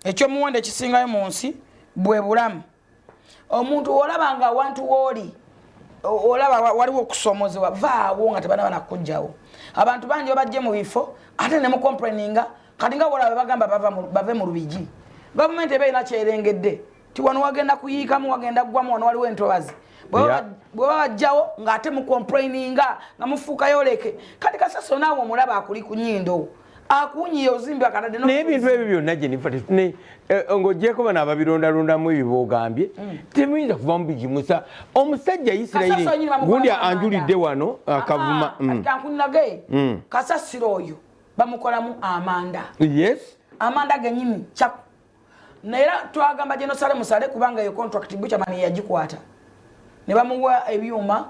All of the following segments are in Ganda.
Ekyomuwendo ekisingayo mu nsi bwe bulamu. Omuntu olaba nga awantu wooli olaba waliwo okusomozebwa, vaawo nga tebanaba nakujjawo. Abantu bangi babajje mu bifo ate ne mucomplaininga. Kati nga wolaba bagamba bave mu Lubigi, gavumenti eba erina kyerengedde ti wano wagenda kuyiikamu, wagenda ggwamu, wano waliwo entobazi. Bwe babajjawo ng'ate mucomplaininga nga mufuukayo leke. Kati kasasiro naawe omulaba akuli ku nyindo, akunyiye ozimbi akatadde. Naye ebintu ebyo byonna, Jennifer, ng'ogyeko bano ababirondalondamu ebyo boogambye, temuyinza kuvamu bigimusa. Omusajja Isirayiri gundi anjulidde wano akavuma. Kankunyage, kasasiro oyo bamukolamu amanda. Amanda genyini kyaku. Naye twagamba General Saleh musale, kubanga eyo contract Buchaman yagikwata ne bamuwa ebyuma.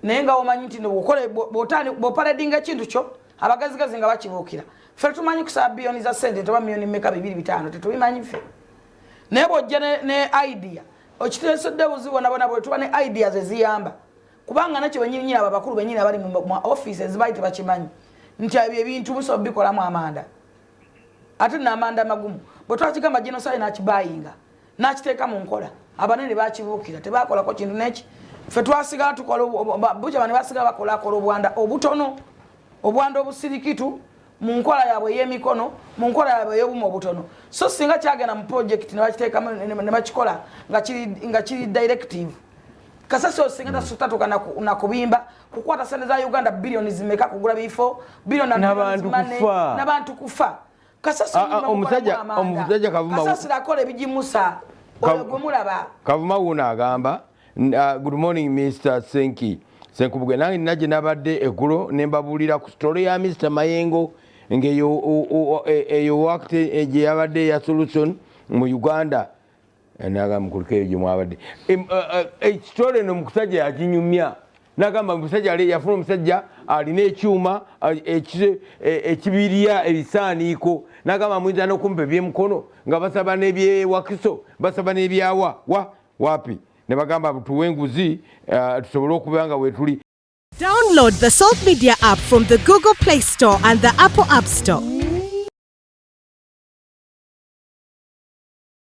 Naye nga omanyi nti bw'oparadinga ekintu kyo, abagazigazi nga bakibuukira. Ffe tumanyi kusaba biliyoni za sente, toba miliyoni meka, bibiri, bitaano, tetubimanyi ffe. Naye bw'ojja ne idea okiteesedde buzibu bonabona. Bwe tuba ne ideas eziyamba, kubanga nakyo benyininyini abo abakulu benyini abali mu offices bali tebakimanyi nti ebyo ebintu musobola bikolamu amanda, ate n'amanda magumu. Bwe twakigamba General Saleh n'akibayinga n'akiteeka mu nkola, abanene bakibuukira, tebakolako kintu neki. Ffe twasigala tukola, Buchaman basigala bakolakola obwanda obutono, obwanda obusirikitu mu nkola yaabwe ey'emikono, mu nkola yaabwe ey'obumu obutono. So singa kyagenda mu project ne bakiteekamu ne bakikola nga kiri directive, kasasiro singa tatuuka nakubimba kukwata sente za Uganda biliyoni zimeka kugula bifo biliyoni. N'abantu kufa. Omusajja Kavuma. Kasasiro akola ebigimusa oyo gwe mulaba. Kavuma wuno agamba, "Good morning, Mr Senki Senkubuge. Nange nina gye nabadde eggulo ne mbabuulira ku story ya Mr Mayengo ng'eyo eyo wakti gye yabadde ya solution mu Uganda." Nagamba mukuliko eyo gye mwabadde ekitole eno, omusajja yakinyumya nagamba omusajja yafuna omusajja alina ekyuma ekibirya ebisaaniiko. Nagamba muyinza n'okumpa ebyemukono nga basaba n'ebyewakiso, basaba n'ebyawa wa wapi, ne bagamba tuwe enguzi tusobole okuba nga wetuli. Download the Salt Media app from the Google Play Store and the Apple App Store.